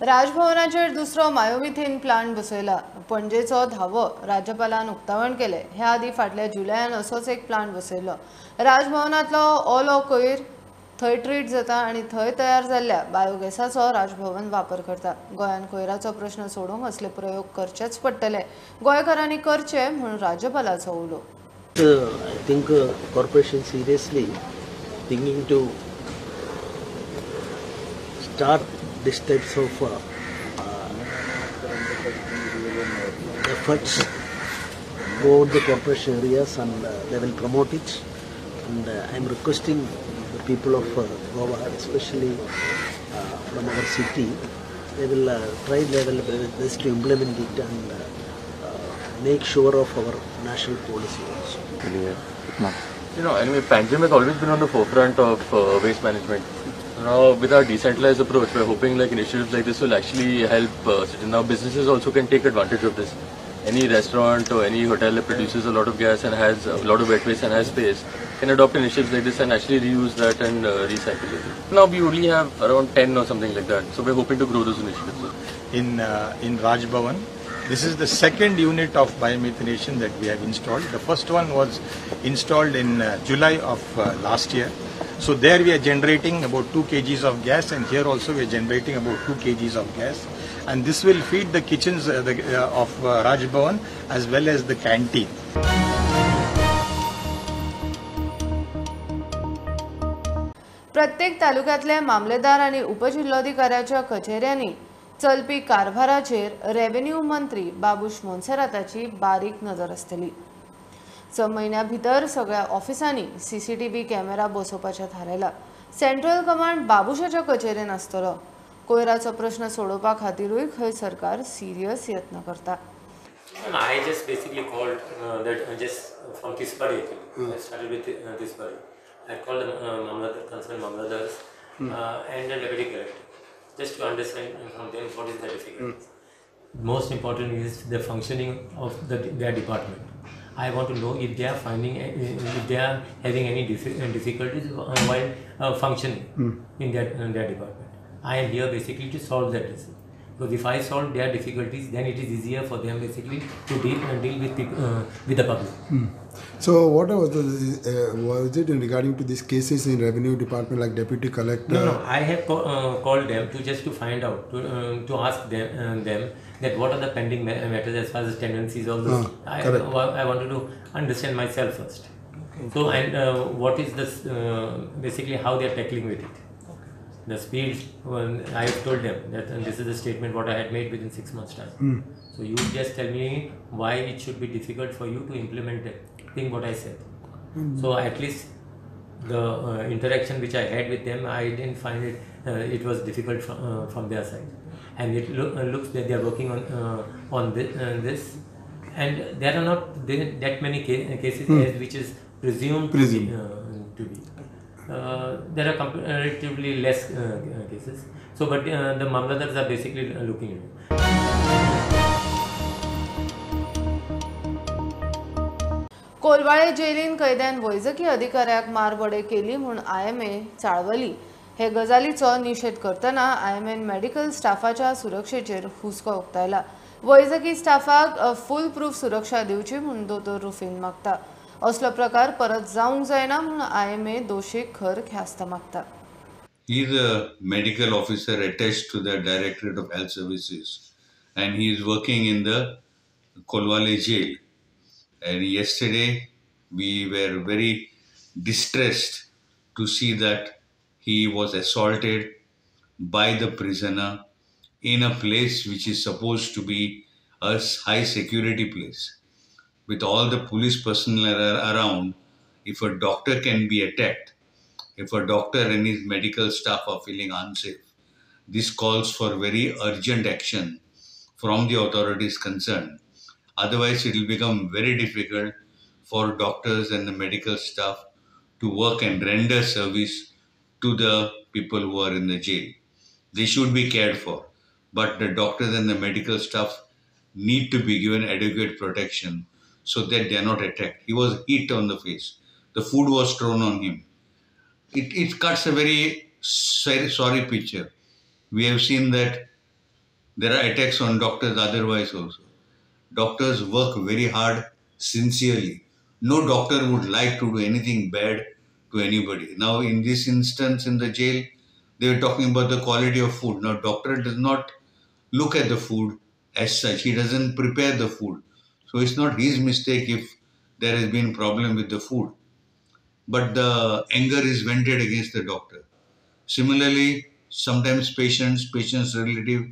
राजभवनाचेर दुसरो biomethane plant बसयला. पणजेचो धावो राज्यपालान उक्तावण केलें. ह्या आदीं फाटल्या जुलयान असोच एक प्लांट बसयलो. राजभवनांतलो ओलो कोयर थंय ट्रीट जाता आनी थंय तयार जाल्ल्या बायोगॅसाचो राजभवन वापर करता. गोंयांत कोयराचो प्रश्न सोडोवंक असले प्रयोग करचेच पडटले. गोंयकारांनी करचे म्हूण राज्यपालाचो उलो. I think corporation seriously thinking to start this types of efforts throughout the corporation areas, and they will promote it. And I am requesting the people of Goa, especially from our city, they will try their best to implement it and make sure of our national policy also. You know, anyway, Panjim has always been on the forefront of waste management. Now, with our decentralized approach, we're hoping like initiatives like this will actually help. Now, businesses also can take advantage of this. Any restaurant or any hotel that produces a lot of gas and has a lot of wet waste and has space can adopt initiatives like this and actually reuse that and recycle it. Now, we only have around 10 or something like that, so we're hoping to grow those initiatives. In Raj Bhavan, this is the second unit of biomethanation that we have installed. The first one was installed in July of last year. So there we are generating about 2 kgs of gas, and here also we are generating about 2 kgs of gas. And this will feed the kitchens of Raj Bhavan as well as the canteen. प्रत्येक तालुक्यातल्या मामलेदार आणि उपजिल्होधिकाऱ्याच्या कचेऱ्यांनी चलपी कारभाराचेर revenue मंत्री बाबूश मोन्सेराताची बारीक नजर आसतली. 6 म्हयन्या भितर सगळ्या ऑफिसांनी सीसीटीव्ही कॅमेरा बसोवपाचें थारायला. सेंट्रल कमांड बाबूशाच्या कचेरेन आसतलो. कोयराचो प्रश्न सोडोवपा खातीरूय खंय सरकार सिरियस यत्न करता. I just basically called that just from Tiswadi actually. I started with Tiswadi. I called the Mamladar, concerned Mamladars and the deputy collector, just to understand from them what is the difficulties. Most important is the functioning of their department. I want to know if they are finding, if they are having any difficulties while functioning in their department. I am here basically to solve that issue. Because if I solve their difficulties, then it is easier for them basically to deal with people, with the public. So what was the was it in regarding to these cases in revenue department, like deputy collector? No, no. I have called them to just to find out, to ask them that what are the pending matters as far as tendencies, all those. I wanted to understand myself first. Okay. So and what is this basically how they are tackling with it. The speed, I have told them that and this is the statement what I had made within 6 months time. So you just tell me why it should be difficult for you to implement the thing what I said. So at least the interaction which I had with them, I didn't find it, it was difficult from their side. And it looks that they are working on this, and there are not that many cases as which is presumed to be. There are comparatively less cases. So, but the Mamladars are basically looking at it. Colvale Jelin कैद्यान वैजकी अधिकाऱ्याक मारबडय केली म्हूण IMA चाळवली. हे गजालीचो निशेध करतना IMN medical स्टाफाच्या सुरक्षेचेर हुस्को उक्तायला. वैजकी स्टाफाक फुल प्रूफ सुरक्षा दिवची म्हूण दोतोर रुफीन मागता. असलो प्रकार परत जावंक जायना म्हूण आयएमए दोशीक खर ख्यास्त मागता. He is a medical officer attached to the Directorate of Health Services, and he is working in the Colvale jail. And yesterday we were very distressed to see that he was assaulted by the prisoner in a place which is supposed to be a high security place. With all the police personnel around, if a doctor can be attacked, if a doctor and his medical staff are feeling unsafe, this calls for very urgent action from the authorities concerned. Otherwise, it will become very difficult for doctors and the medical staff to work and render service to the people who are in the jail. They should be cared for, but the doctors and the medical staff need to be given adequate protection so that they are not attacked. He was hit on the face. The food was thrown on him. It cuts a very sorry picture. We have seen that There are attacks on doctors otherwise also. Doctors work very hard, sincerely. No doctor would like to do anything bad to anybody. Now, in this instance, in the jail, they were talking about the quality of food. Now, doctor does not look at the food as such. He doesn't prepare the food. So it's not his mistake if there has been problem with the food. But the anger is vented against the doctor. Similarly, sometimes patients' relative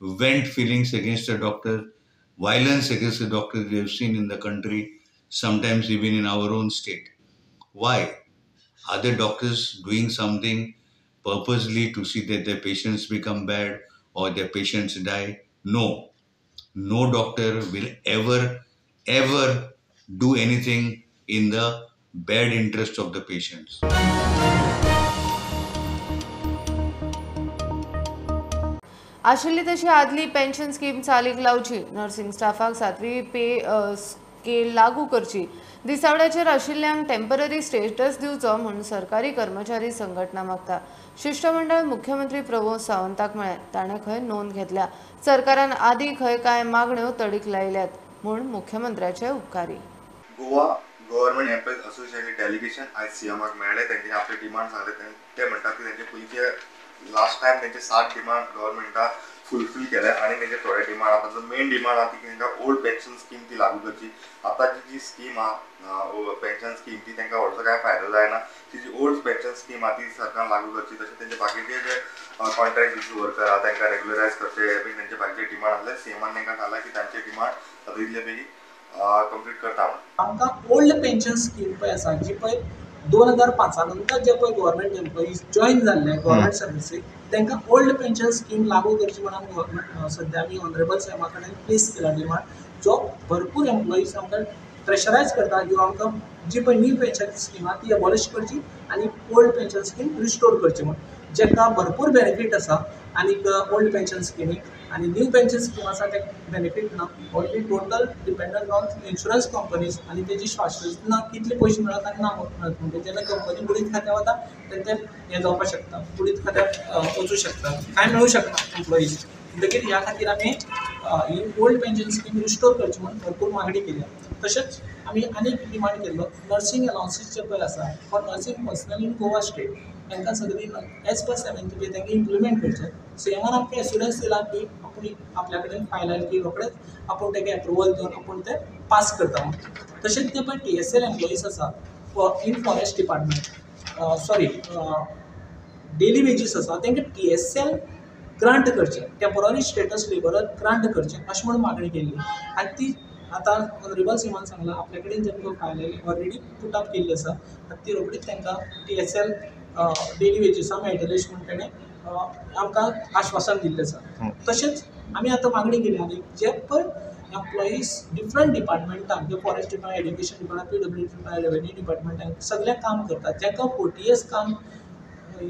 vent feelings against the doctor, violence against the doctor we have seen in the country, sometimes even in our own state. Why? Are the doctors doing something purposely to see that their patients become bad or their patients die? No. No doctor will ever, ever do anything in the bad interest of the patients. आशिल्ली तशी आदली pension scheme चालीक लावची, nursing स्टाफाक 7वी pay scale लागू करची, दिसावड्याचेर आशिल्ल्यांक temporary status दिवचो म्हूण सरकारी कर्मचारी संघटना मागता. शिष्टमंडळ मुख्यमंत्री प्रमोद सावंताक मेळ्ळें. ताणें खंय नोंद घेतल्या. सरकारान आदी खंय कांय मागण्यो तडीक लायल्यात म्हूण मुख्यमंत्र्याचे उपकारी. गोवा गव्हर्नमेंट एम्प्लॉईज असोसिएशनचे डेलिगेशन आयज सीएमाक मेळ्ळें. तांच्यांनी आपले डिमांड सांगले. ते म्हणटात की तांचे पयलींचे लास्ट टायम तेंचे 7 डिमांड गव्हर्मेंटान फुलफील केले आनी तेंचे थोडे डिमांड आतां जो मेन डिमांड आहा ती तांकां ओल्ड पेन्शन स्कीम ती लागू करची. आतांची जी स्कीम आहा पेन्शन स्कीम ती तांकां व्हडलो कांय फायदो जायना. ती जी ओल्ड पेन्शन स्कीम आहा ती सरकारान लागू करची. तशें तेंचे बाकीचे जे कॉन्ट्रॅक्ट बेसीस वर्कर आहा तांकां रेगुलरायज करचे हे बीन तेंचे बाकीचे डिमांड आसले. सीएमान तांकां सांगलां की तांचे डिमांड आतां इतले बेगीन कंप्लीट करता. आमकां ओल्ड पेन्शन स्कीम पळय आसा जी पळय 2005 नंतर जे पळय गव्हर्मेंट एम्प्लॉईज जॉईन जाल्ले गव्हर्मेंट सर्विसीक तांकां ओल्ड पेन्शन स्कीम लागू करची म्हणून गव्हर्मेंट सद्या आमी ऑनरेबल सीएमा कडेन प्लेस केला डिमांड, जो भरपूर एम्प्लॉईज आमकां प्रेशरायज करता की आमकां जी पळय न्यू पेन्शन स्कीम आहा ती एबॉलिश करची आनी ओल्ड पेन्शन स्कीम रिस्टोर करची म्हूण, जेका भरपूर बेनिफीट आसा आनीक ओल्ड पेन्शन स्किमीक. आनी न्यू पेन्शन स्कीम आसा ते बेनिफीट ना, only total dependent on insurance companies आनी तेजी शाश्वत ना कितले पयशे मेळत आनी ना मेळत. म्हणजे जेन्ना कंपनी बुडीत खात्या वता तेन्ना ते हें जावपाक शकता, बुडीत खात्याक वचूं शकता, कांय मेळूं शकना एम्प्लॉईज. म्हणटकीर ह्या खातीर आमी ही ओल्ड पेन्शन स्कीम रिस्टोर करची म्हणून भरपूर मागणी केल्या. तशेंच आमी आनीक डिमांड केल्लो नर्सिंग अलावन्सीस जे पळय आसा for nursing personnel in Goa state तांकां सगळीं एज पर 7th पे तांकां इम्प्लिमेंट करचें. सीएमान आमकां एश्युरन्स दिला की आपूण आपल्या कडेन फायल आयली की रोखडेच आपूण ताका एप्रुवल दिवन आपूण ते पास करता म्हणून. तशेंच ते पळय TSL employees आसा in forest department sorry daily wages आसा तांकां TSL grant करचें, टेम्पोररी स्टेटस लेबरर ग्रांट करचें अशें म्हणून मागणी केल्ली. आनी ती आतां ऑनरेबल सीएमान सांगलां आपल्या कडेन जे पळय फायल आयली ऑलरेडी पुट अप केल्ली आसा आनी ती रोखडीच तांकां TSL daily वेजीसां मेळटले अशें म्हूण तेणें आमकां आश्वासन दिल्लें आसा. तशेंच आमी आतां मागणी केली आनी जे पळय एम्प्लॉईज डिफरंट डिपार्टमेंटान, जे forest department, education department, PW department, revenue डिपार्टमेंटान सगळें काम करतात, जांकां 40 इयर्स काम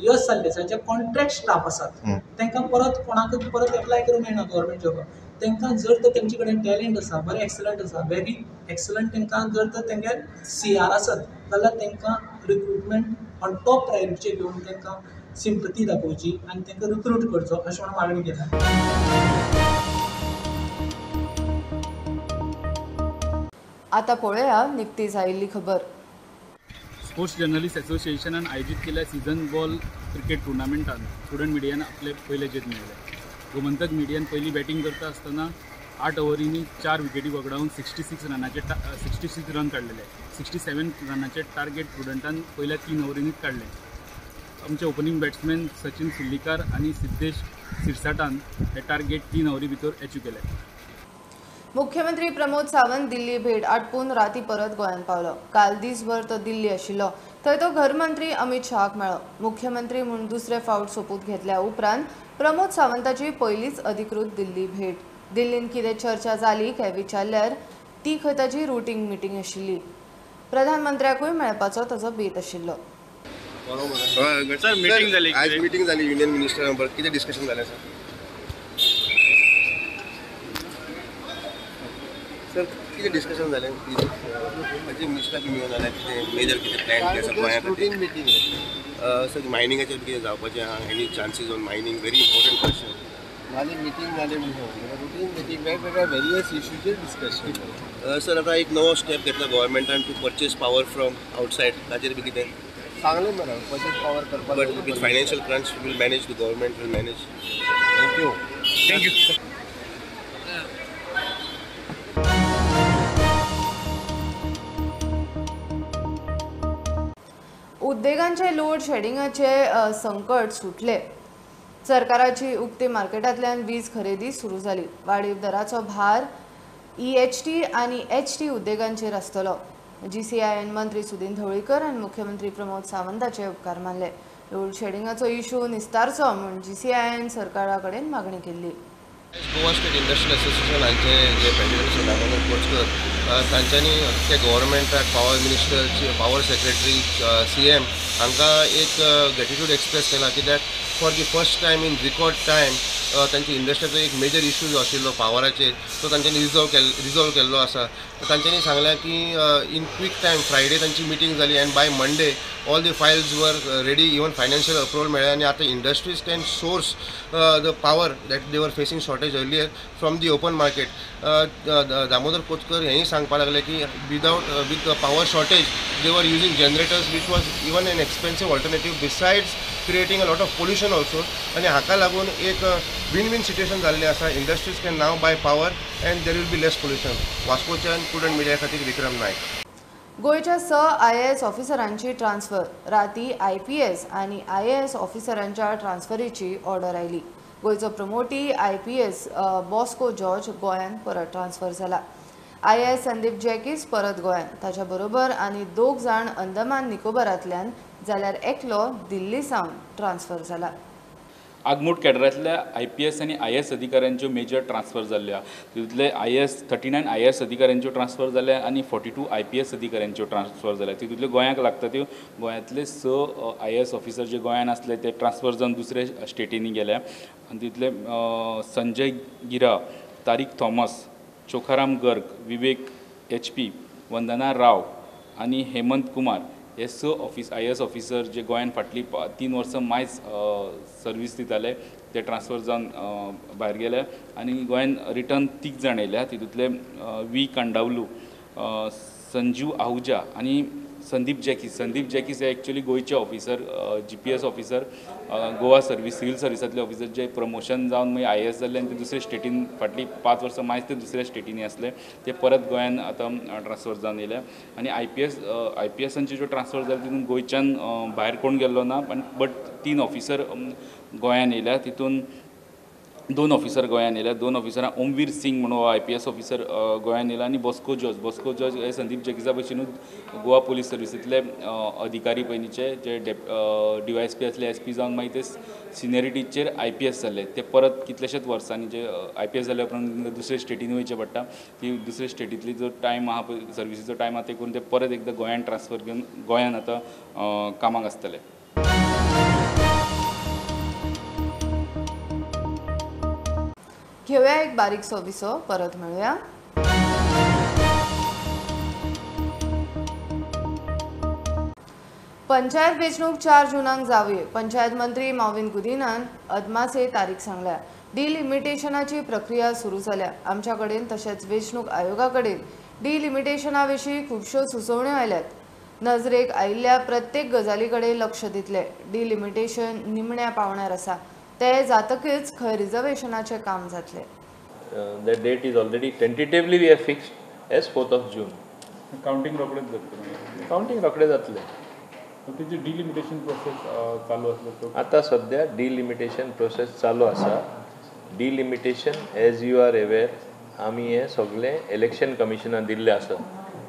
यस जाल्ले आसा, जे कॉन्ट्रॅक्ट स्टाफ आसात तांकां परत कोणाकूच परत एप्लाय करूंक मेळना गव्हर्मेंट जॉबाक. तांकां जर तर तेंचे कडेन टॅलंट आसा, बरें एक्सलंट आसा, व्हेरी एक्सलंट, तांकां जर तर तेंगे CR आसत जाल्यार तांकां रिक्रुटमेंट ऑन टॉप प्रायोरिटीचेर घेवन तांकां सिंपती दाखोवची आनी तांकां रिक्रूट करचो अशें म्हणून मागणी केल्या. आता पळोवया निकतीच आयिल्ली खबर. स्पोर्ट्स जर्नलिस्ट असोसिएशनान आयोजीत केल्ल्या सीझन बॉल क्रिकेट टुर्नामेंटान स्टुडंट मिडियान आपले पयले जैत मेळयलें. गोमंतक मिडियान पयली बॅटींग करता आसतना 8 ओव्हरींनी 4 विकेटी वगडावन 66 रन काडलेले. 67 रनाचे टार्गेट स्टुडंटान पयल्या 3 ओव्हरींनीच काडले. आमचे ओपनिंग बॅट्समॅन सचिन सुर्लीकार आनी सिद्धेश सिरसाटान हे टार्गेट 3 ओव्हरी भितर एचीव केले. मुख्यमंत्री प्रमोद सावंत दिल्ली भेट आटपून राती परत गोंयांत पावलो. काल दिसभर तो दिल्ली आशिल्लो. थंय तो घरमंत्री अमित शहाक मेळ्ळो. मुख्यमंत्री म्हूण दुसरे फावट सोपूत घेतल्या उपरांत प्रमोद सावंताची पयलीच अधिकृत दिल्ली भेट. दिल्लीन कितें चर्चा जाली हें विचारल्यार ती खंय ताची रुटीन मिटींग आशिल्ली. प्रधानमंत्र्याकूय मेळपाचो ताचो बेत आशिल्लो. सर मीटिंग झाली आज, मीटिंग झाली युनियन मिनिस्टर बरोबर, किती डिस्कशन झालं सर? सर किती डिस्कशन झाले? म्हणजे मिनिस्टर मेळून जाल्यार कितें मेजर कितें प्लॅन कितें आसा रुटीन मिटींग? सर मायनिंगाचेर कितें जावपाचें आहा, any chances on mining? Very important question. जाली मिटींग जाली म्हणून रुटीन मिटींग वेगवेगळ्या वेरियस इश्यूचेर डिस्कशन. सर आतां एक नवो स्टेप घेतला गव्हर्मेंटान to purchase power from outside, ताचेर बी कितें सांगलें मरे, पर्चेस पॉवर करपाक. But with financial crunch will manage, the government will manage. Thank you. Thank you. उद्देगांचे load शेडिंगाचे संकट सुटले. सरकाराची उक्ती मार्केटांतल्यान वीज खरेदी सुरू जाली. वाडीव दराचो भार EHT आनी HT उद्देगांचेर आसतलो. GCIN मंत्री सुदिन ढवळीकर आनी मुख्यमंत्री प्रमोद सावंताचे उपकार मानले. लोड शेडिंगाचो इशू निस्तारचो म्हूण GCIN सरकारा कडेन मागणी केल्ली. गोवा स्टेट इंडस्ट्रियल असोसिएशन हांचे जे प्रेसिडेंट आसा दामोदर कोचकर, तांच्यांनी ते गव्हर्मेंटाक power minister, power secretary, CM हांकां एक ग्रेटिट्यूड एक्सप्रेस केला, कित्याक for the first time in record time तांची इंडस्ट्रीचो एक मेजर इशू जो आशिल्लो पावराचेर तो तांच्यांनी रिजॉल्व केल्लो आसा. तांच्यांनी सांगलें की इन क्वीक टायम फ्रायडे तांची मिटींग जाली and by Monday all the files were ready, even financial approval मेळ्ळें आनी आतां industries can source the power that they were facing shortage earlier from the open market. Damodar Kochkar हेंय सांगपाक लागले की with the power shortage they were using generators which was even an expensive alternative besides creating a lot of pollution also. आनी हाका लागून एक win win situation जाल्लें आसा. Industries can now buy power and there will be less pollution. वास्कोच्यान prudent media खातीर विक्रम नायक. गोंयच्या 6 IAS ऑफिसरांची transfer. राती IPS आनी IAS ऑफिसरांच्या ट्रान्सफरीची ऑर्डर आयली. गोंयचो प्रमोटी IPS Bosco George गोंयांत परत ट्रान्सफर जाला. IAS Sandeep जॅकीस परत गोंयांत, ताच्या बरोबर आनी 2 जाण अंदमान निकोबारांतल्यान जाल्यार एकलो दिल्ली सावन ट्रान्सफर जाला. आगमूट कॅडरांतल्या IPS आनी IAS अधिकाऱ्यांच्यो मेजर ट्रान्सफर जाल्ल्या. तितूंतले IAS 39 IAS अधिकाऱ्यांच्यो ट्रान्सफर जाल्या आनी 42 IPS अधिकाऱ्यांच्यो ट्रान्सफर जाल्या. तितूंतले गोंयाक लागता त्यो गोंयांतले 6 IAS officer जे गोंयान आसले ते ट्रान्सफर जावन दुसऱ्या स्टेटींनी गेल्या. आनी तितूंतले संजय गिरा, तारीक थॉमस, चोखाराम गर्ग, विवेक HP, Vandana Rao आनी हेमंत कुमार हे 6 IAS officer जे गोंयान फाटलीं 3 वर्सां मायज सर्वीस दिताले ते ट्रान्सफर जावन भायर गेले. आनी गोंयान रिटर्न 3 जाण येयल्या. तितूंतले V Kandavlu, Sanjeev Ahuja आनी संदीप जॅकीस. संदीप जॅकीस हे एक्चुअली गोंयचे officer, GPS officer, Goa service civil सर्विसांतले officer जे प्रमोशन जावन मागीर IAS जाल्ले आनी ते दुसऱ्या स्टेटीन फाटलीं 5 वर्सां मायज ते दुसऱ्या स्टेटींनी आसले, ते परत गोंयान आतां ट्रान्सफर जावन येयले. आनी IPSांचे ज्यो ट्रान्सफर जाले तितून गोंयच्यान भायर कोण गेल्लो ना, बट 3 ऑफिसर गोंयान येयल्या. तितून 2 ऑफिसर गोंयान येयल्या. 2 ऑफिसरां ओमवीर सिंग म्हणून IPS officer गोंयान येयला आनी बॉस्को जॉर्ज. बॉस्को जॉर्ज हे संदीप जॅकीसा भशेनूच गोवा पुलीस सर्विसींतले अधिकारी पयलींचे जे DYSP आसले, SP जावन मागीर ते सिनियरिटीचेर IPS जाले. ते परत कितलेशेच वर्सांनी जे IPS जाल्या उपरांत दुसऱ्या स्टेटीन वयचें पडटा, ती दुसऱ्या स्टेटींतली जो टायम आहा पळय सर्विसीचो टायम आहा ते करून ते परत एकदां गोंयान ट्रान्सफर घेवन गोंयान आतां कामाक आसतले. घेऊया एक बारीकसो विसो, परत मेळूया. पंचायत वेंचणूक 4 जूनाक जावये. पंचायत मंत्री माविन गुदिनान अदमासे तारीख सांगल्या. डिलिमिटेशनाची प्रक्रिया सुरू जाल्या. आमच्या कडेन तशेंच वेंचणूक आयोगा कडेन डिलिमिटेशना विशीं खुबश्यो सुचोवण्यो आयल्यात. नजरेक आयिल्ल्या प्रत्येक गजाली कडेन लक्ष दितले. डिलिमिटेशन निमण्या पावण्यार आसा, ते जातकीच खंय रिझर्वेशनाचें काम जातलें. The date is already tentatively we have fixed as 4th of June. Counting रोखडेच जातलें. काउंटिंग रोखडें जातलें. तेजी डिलिमिटेशन प्रोसेस चालू आसलो तो आतां सद्या डिलिमिटेशन प्रोसेस चालू आसा. Delimitation as you are aware आमी हें सगळें इलेक्शन कमिशनाक दिल्लें आसा.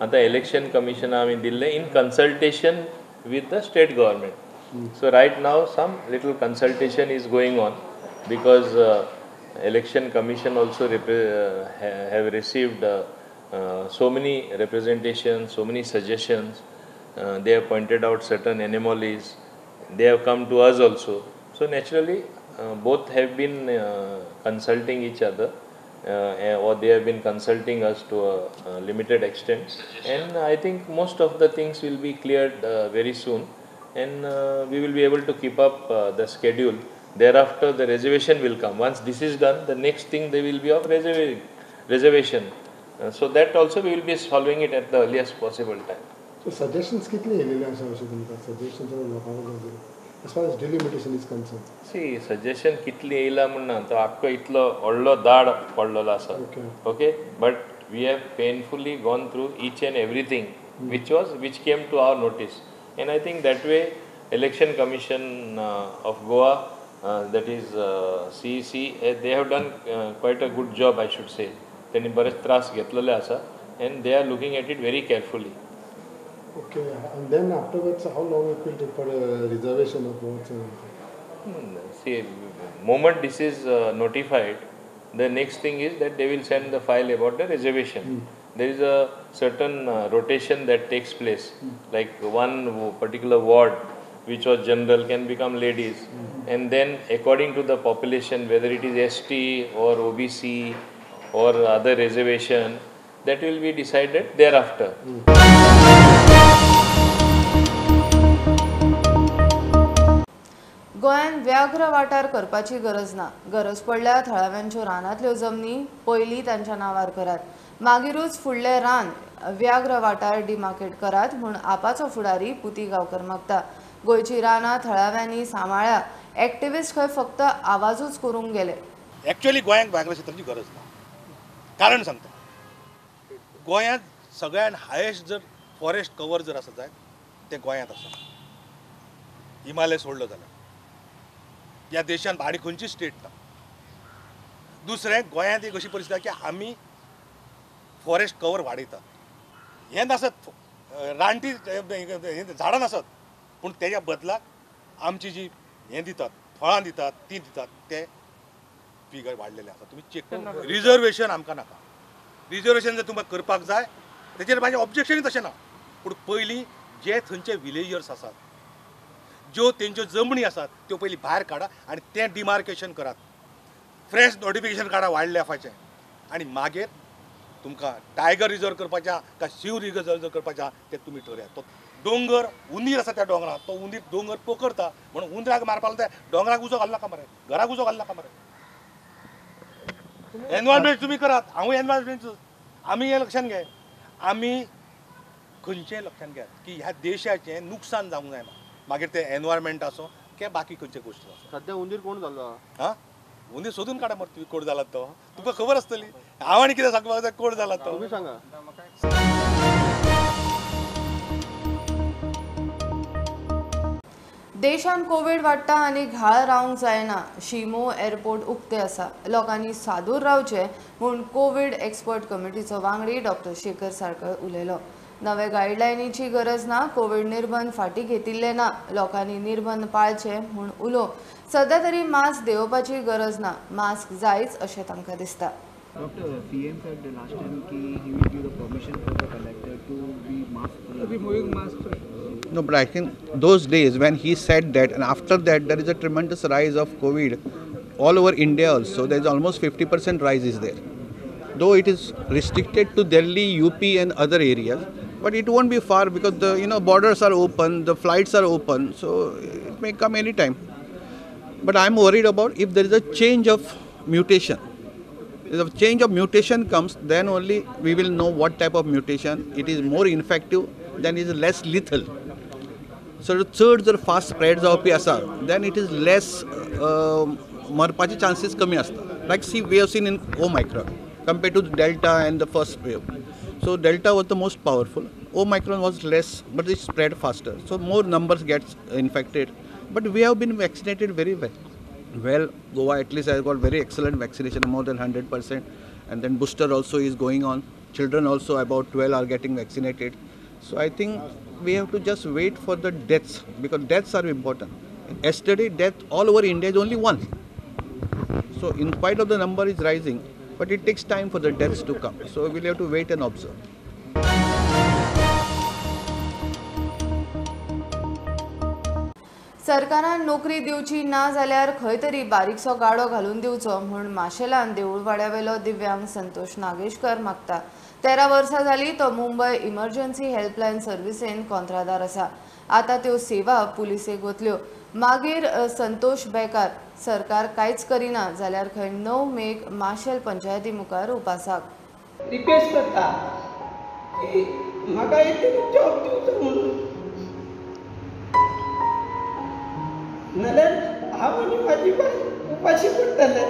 आतां इलेक्शन कमिशनाक आमी दिल्लें in consultation with the state government. So right now some little consultation is going on because Election Commission also have received so many representations, so many suggestions. They have pointed out certain anomalies. They have come to us also. So naturally, both have been consulting each other, or they have been consulting us to a limited extent. And I think most of the things will be cleared very soon, and we will be able to keep up the schedule Thereafter the reservation will come. Once this is done, the next thing they will be of reservation. So that also we will be solving it at the earliest possible time. So suggestions kitle yelele asa ashe tumka suggestions lokank as far as delimitation is concerned? See, suggestion kitli yela munna to akko itlo odlo daad padlolo asa. Okay, but we have painfully gone through each and everything which came to our notice, and I think that way Election Commission of Goa, that is CEC, they have done quite a good job, I should say. Teni बरेच त्रास घेतलेले आसा and they are looking at it very carefully. Okay, and then afterwards how long it will take for a reservation of votes? See, moment this is notified, the next thing is that they will send the file about the reservation. There is a certain rotation that takes place, like one particular ward which was general can become ladies, and then according to the population, whether it is ST or OBC or other reservation, that will be decided thereafter. गोंयांत व्याघ्र वाठार करपाची गरज ना. गरज पडल्यार थळाव्यांच्यो रानांतल्यो जमनी पयलीं तांच्या नांवार करात, मागीरूच फुडलें रान व्याघ्र वाठार डिमार्केट करात म्हूण आपाचो फुडारी पुती गांवकर मागता. गोंयची रानां थळाव्यांनी सांबाळ्या, एक्टिविस्ट खंय फक्त आवाजूच करूंक गेले. एक्चुअली गोंयांत व्याघ्र क्षेत्राची गरज ना. कारण सांगता, गोंयांत सगळ्यान हायेस्ट जर फॉरेस्ट कवर जर आसा जायत तें गोंयांत आसा. हिमालय सोडलो जाल्यार ह्या देशांत आनी खंयची स्टेट ना. दुसरें, गोंयांत एक अशी परिस्थिती आसा की आमी फॉरेस्ट कवर वाडयतात. हें नासत रानटी झाडां नासत, पूण तेज्या बदलाक आमची जी हें दितात, फळां दितात, तीं दितात, ते फिगर वाडलेले आसा. तुमी चेक करा. रिजर्वेशन आमकां नाका. रिजर्वेशन जर तुमकां करपाक जाय तेजेर म्हाजें ऑब्जेक्शनूय तशें ना, पूण पयलीं जे थंयचे विलेजर्स आसात, ज्यो तेंच्यो जमणी आसात त्यो पयलीं भायर काडा आनी तें डिमार्केशन करात. फ्रेश नोटिफिकेशन काडा वायल्ड लायफाचें, आनी मागीर तुमकां टायगर रिजर्व करपाचें काय शिव रिजर्व करपाचें तें तुमी ठरयात. तो दोंगर उंदीर आसा त्या दोंगरार, तो उंदीर दोंगर पोखरता म्हणून उंदराक मारपाक त्या दोंगराक उजो घालनाका मरे, घराक उजो घालनाका मरे. एनवायरमेंट तुमी करात, हांवूय एनवायरमेंट. आमी हें लक्षांत घे, आमी खंयचें लक्षांत घेयात की ह्या देशाचें नुकसान जावंक जायना, मागीर तें एनवायरमेंट आसूं किंवा बाकी खंयचे गोश्टी आसूं. सद्या उंदीर कोण जालो? हां, उंदीर सोदून काडा मरे तुमी कोण जाला तो, तुमकां खबर आसतली. हांव आनी कितें सांगपाक जाय कोण जाला तो तुमी सांगा. देशांत कोवीड वाडटा आनी घाळ रावंक जायना. शिमो एअरपोर्ट उक्ते आसा, लोकांनी सादूर रावचें म्हूण कोवीड एक्सपर्ट कमिटीचो वांगडी डॉक्टर शेखर साळकर उलयलो. नवे गायडलायनीची गरज ना, कोवीड निर्बंध फाटीं घेतिल्ले ना, लोकांनी निर्बंध पाळचे म्हूण उलो. सध्या तरी मास्क देंवोवपाची गरज ना, मास्क जायच अशें तांकां दिसता. Doctor, CM said the last time ki he will give the permission for the collector to be mask free. Removing mask free. No, but I think those days when he said that, and after that there is a tremendous rise of COVID all over India also. There is almost 50% rise is there. Though it is restricted to Delhi, UP and other areas, but it won't be far because the borders are open, the flights are open, so it may come anytime. But I am worried about if there is a change of mutation. If a change of mutation comes, then only we will know what type of mutation. It is more infective, then it is less lethal. So चड जर fast spread जावपी आसा, then it is less मरपाचे chances कमी आसता. Like see, we have seen in Omicron compared to Delta and the first wave. So Delta was the most powerful, Omicron was less, but it spread faster. So more numbers gets infected. But we have been vaccinated very well. Well, Goa at least has got very excellent vaccination, more than 100%, and then booster also is going on. Children also about 12 are getting vaccinated. So I think we have to just wait for the deaths, because deaths are important. Yesterday death all over India is only one. So in spite of the number is rising, but it takes time for the deaths to come. So we'll have to wait and observe. सरकारान नोकरी दिवची ना जाल्यार खंय तरी बारीकसो गाडो घालून दिवचो म्हूण माशेलान देऊळवाड्यावेलो दिव्यांग संतोष नागेशकर मागता. 13 वर्सां जाली तो मुंबय इमर्जन्सी हेल्पलायन सर्विसेन कोंत्रादार आसा. आतां त्यो सेवा पुलिसेक वतल्यो. मागीर संतोष बेकार. सरकार कांयच करिना जाल्यार खंय 9 मेक माशेल पंचायती मुखार उपासाक. रिक्वेस्ट करता की म्हाका एक जॉब दिवचो म्हणून, नाल्यार हांव आनी म्हाजी बायल उपाशी पडटले.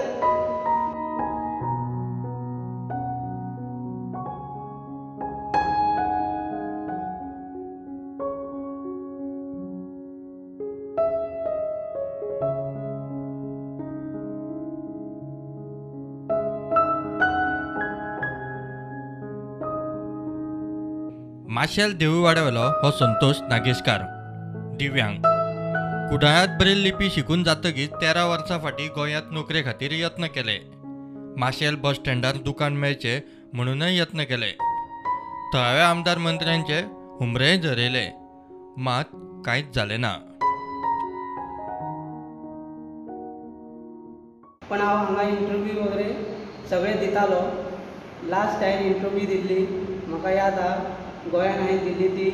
माशेल देवळवाड्यावेलो हो संतोष नागेशकार दिव्यांग. कुडाळांत ब्रेल लिपी शिकून जातकीच 13 वर्सां फाटीं गोंयांत नोकरे खातीर यत्न केले. माशेल बस स्टँडार दुकान मेळचें म्हणूनय यत्न केले. थळाव्या आमदार मंत्र्यांचे हुमरेय झरयले, मात कांयच जालें ना. पण हांव हांगा इंटरव्यू वगैरे सगळे दितालो. लास्ट टायम इंटरव्यू दिल्ली म्हाका याद आहा, गोंयान हांवें दिल्ली ती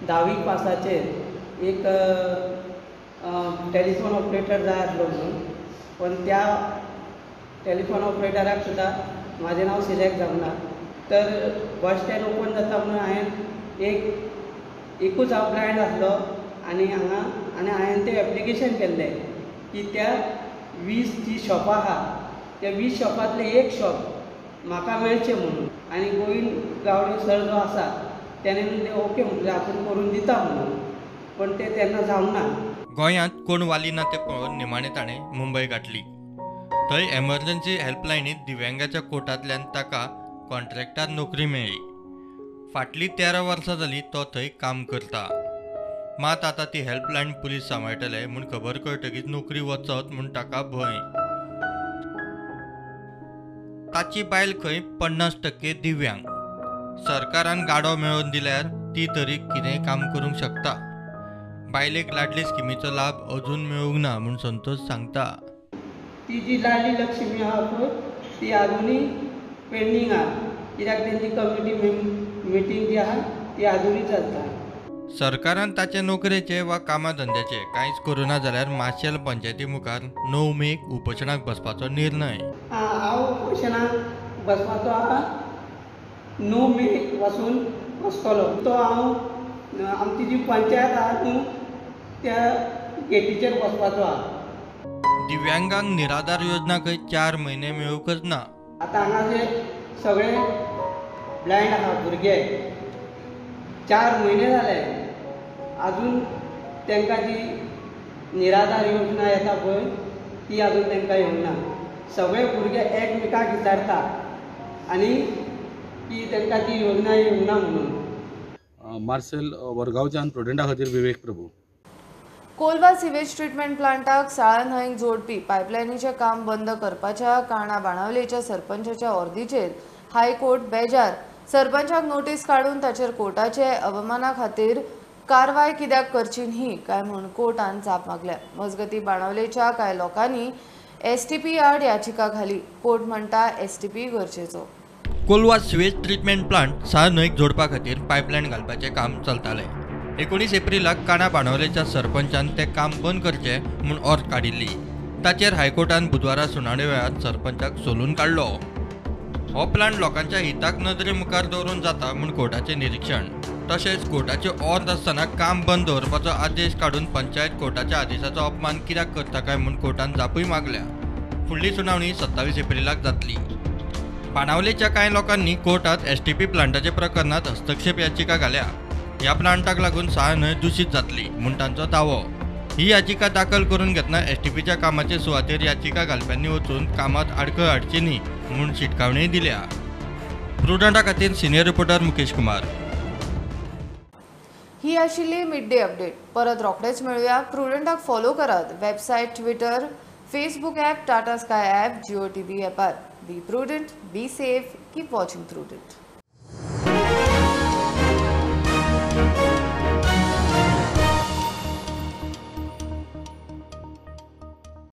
10वी पासाचेर एक टेलिफोन ऑपरेटर जाय आसलो म्हणून, पण त्या टेलिफोन ऑपरेटराक सुद्दां म्हाजें नांव सिलेक्ट जावंक ना. तर बस स्टँड ओपन जाता म्हणून हांवें एकूच हांव ब्लायंड आसलो आनी हांगा आनी हांवें तें एप्लिकेशन केल्लें की त्या 20 जी शॉपां आहा त्या 20 शॉपांतलें एक शॉप म्हाका मेळचें म्हणून. आनी गोविंद गावडे सर जो आसा तेणें ओके म्हणलें आपूण करून दिता म्हणून, पण ते तेन्ना जावंक ना. गोंयांत कोण वाली ना तें पळोवन निमाणें ताणें मुंबय गाठली. थंय एमर्जन्सी हेल्पलायनीत दिव्यांगाच्या कोटांतल्यान ताका कॉन्ट्रॅक्टार नोकरी मेळ्ळी. फाटलीं 13 वर्सां जालीं तो थंय काम करता. मात आतां ती हेल्पलायन पुलीस सांबाळटले म्हूण खबर कळटकीच नोकरी वचत म्हूण ताका भंय. ताची बायल खंय 50% दिव्यांग. सरकारान गाडो मेळोवन दिल्यार ती तरी कितेंय काम करूंक शकता. बायलेक लाडली स्किमीचो लाभ अजून मेळूंक ना म्हूण संतोष सांगता. ती जी लाडली लक्ष्मी आहा पळय ती आजुनूय पेंडींग आहा, कित्याक तेंची कमिटी मिटींग जी आहा ती आजुनूय चलता. सरकारान ताचे नोकरेचे वा कामा धंद्याचे कांयच करूं ना जाल्यार माशेल पंचायती मुखार 9 मेक उपोशणाक बसपाचो निर्णय. हांव उपोशणाक बसपाचो आहा, 9 मेक पासून बसतलो. तो हांव आमची जी पंचायत आहा न्हू त्या गेटीचेर बसपाचो आहा. दिव्यांगांक निराधार योजना खंय 4 म्हयने मेळूंकच ना. आतां हांगा जे सगळे ब्लायंड आहा भुरगे, 4 म्हयने जाले आजून तांकां जी निराधार योजना येता पळय ती आजून तांकां येवंक ना. सगळे भुरगे एकमेकाक विचारता आनी की तांकां ती योजना येवंक ना म्हणून. मार्सेल वरगांवच्यान प्रुडंटा खातीर विवेक प्रभू. कोलवा सिवेज ट्रिटमेंट प्लांटाक साळा न्हंयक जोडपी पायपलायनीचें काम बंद करपाच्या कारणा बाणावलेच्या सरपंचाच्या ऑर्दीचेर हायकोर्ट बेजार. सरपंचाक नोटीस काडून ताचेर कोर्टाचे अवमाना खातीर कारवाय कित्याक करची न्ही काय म्हूण कोर्टान जाप मागल्या. मजगती बाणावलेच्या कांय लोकांनी एसटीपी आड याचिका घाली. कोर्ट म्हणटा एसटीपी गरजेचो. कोलवा सिवेज ट्रिटमेंट प्लांट साळ न्हंयक जोडपा खातीर पायपलायन घालपाचें काम चलतालें. 19 एप्रिलाक काणा बाणावलेच्या सरपंचान तें काम बंद करचें म्हूण ऑर्द काडिल्ली. ताचेर हायकोर्टान बुधवारा सुनावणे वेळार सरपंचाक सोलून काडलो. हो प्लांट लोकांच्या हिताक नदरे मुखार दवरून जाता म्हूण कोर्टाचें निरिक्षण. तशेंच कोर्टाचे ऑर्द आसतना काम बंद दवरपाचो आदेश काडून पंचायत कोर्टाच्या आदेशाचो अपमान कित्याक करता काय म्हूण कोर्टान जापूय मागल्या. फुडली सुनावणी 27 एप्रिलाक जातली. बाणावलेच्या कांय लोकांनी कोर्टात एसटीपी प्लांटाच्या प्रकरणात हस्तक्षेप याचिका घाल्या. ह्या प्लांटाक लागून साळ न्हंय दुशीत जातली म्हूण तांचो दावो. ही याचिका दाखल करून घेतना एसटीपीच्या कामाचे सुवातेर याचिका घालप्यांनी वचून कामात आडखळ हाडची न्ही म्हूण शिटकावणीय दिल्या. प्रुडंटा खातीर सिनियर रिपोर्टर मुकेश कुमार. ही आशिल्ली मिड डे अपडेट. परत रोखडेच मेळुया. प्रुडंटाक फॉलो करात website, Twitter, Facebook app, Tata Sky app, Jio TV ॲपार. Be prudent, be safe, keep watching Prudent.